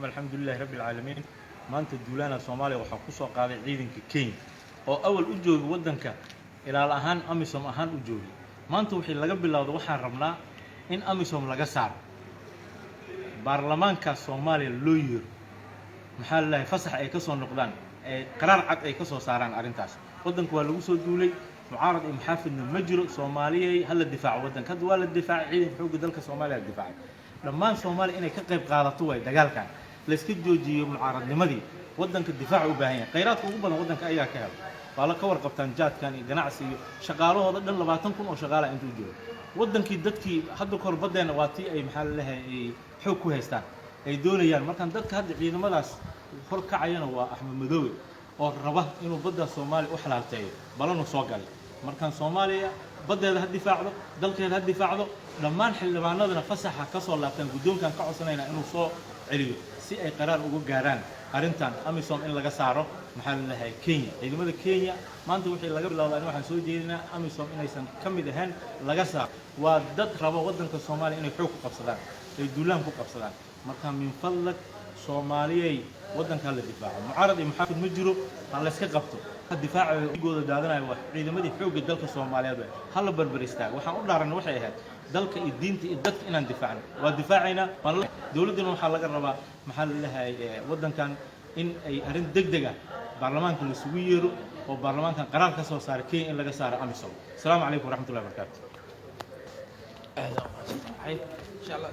Alxamdulilahi rabbi alcaalamiin. Maanta duulaana Soomaaliya waxaa ku soo qaaday ciidanka Kenya oo awal u joogay waddanka ilaal ahaan, AMISOM ahaan u joogay. Maanta wixii laga bilowda, waxaan rabnaa in AMISOM laga saaro, baarlamaanka Soomaaliya loo yeero, maxaa la lahay, fasax ay ka soo noqdaan, ee qaraar cad ay ka soo saaraan arrintaas. Waddanka waa lagu soo duulay, mucaarad iyo muxaafidna ma jiro. Soomaaliyay, hala difaaco waddanka. Hadda waa la difaacay, ciidanka xoogga dalka Soomaaliya la difaacay. Dhammaan Soomaaliya inay ka qayb qaadato waay dagaalkan, layska joojiyo mucaaradnimadii. Waddanka difaac u baahan yahay, khayraadka ugu badan waddanka ayaa ka helo, waa la ka warqabtaan, jaadkan iyo ganacsi iyo shaqaalahooda dhan, 20,000 oo shaqaala intuu joogo waddankii. Dadkii hadda kahor baddeenna waa tii ay, maxaa la leeyahay, ay xoog ku haystaan, ay doonayaan. Markaan dadka hadda ciidamadaas hor kacayana waa Axmed Madoobe oo raba inuu badda Soomaaliya u xalaalteeyo, balanu soo galay. Markaan Soomaaliya baddeeda ha difaacdo, dalkeeda ha difaacdo. Dhammaan xildhibaanadana fasaxa ka soo laabtaan, guddoonkan ka codsanaynaa inuu soo celiyo si ay qaraar uga gaaraan arrintan AMISOM in laga saaro, maxaa la leeyahay, Kenya, ciidamada Kenya. Maanta wixii laga bilowda, ani waxaan soo jeedinaa AMISOM inaysan ka mid ahayn, laga saaro. Waa dad raba waddanka Soomaaliya inay xoog ku qabsadaan, ay duulaan ku qabsadaan. Marka min fadlak, Soomaaliyey, waddankaa la difaaco. Mucaarad iyo muxaafid ma jiro, ha layska qabto. Difaaca gooda daadanayo waa ciidamadii xoogga dalka Soomaaliyeed. Waay ha la barbar istaago. Waxaan u dhaaranay waxay ahayd dalka iyo diinta iyo dadka inaan difaacno. Waa difaacaynaa. Dowladduna waxaa laga rabaa, maxaa la leeyahay, waddankan in ay arrin deg deg ah baarlamaanka laisugu yeero oo baarlamaankan qaraar ka soo saara Kenya in laga saaro AMISOM. Asalaamu calaykum waraxmatullahi wabarakaatu. Aad u mahadsantahay, insha Allah.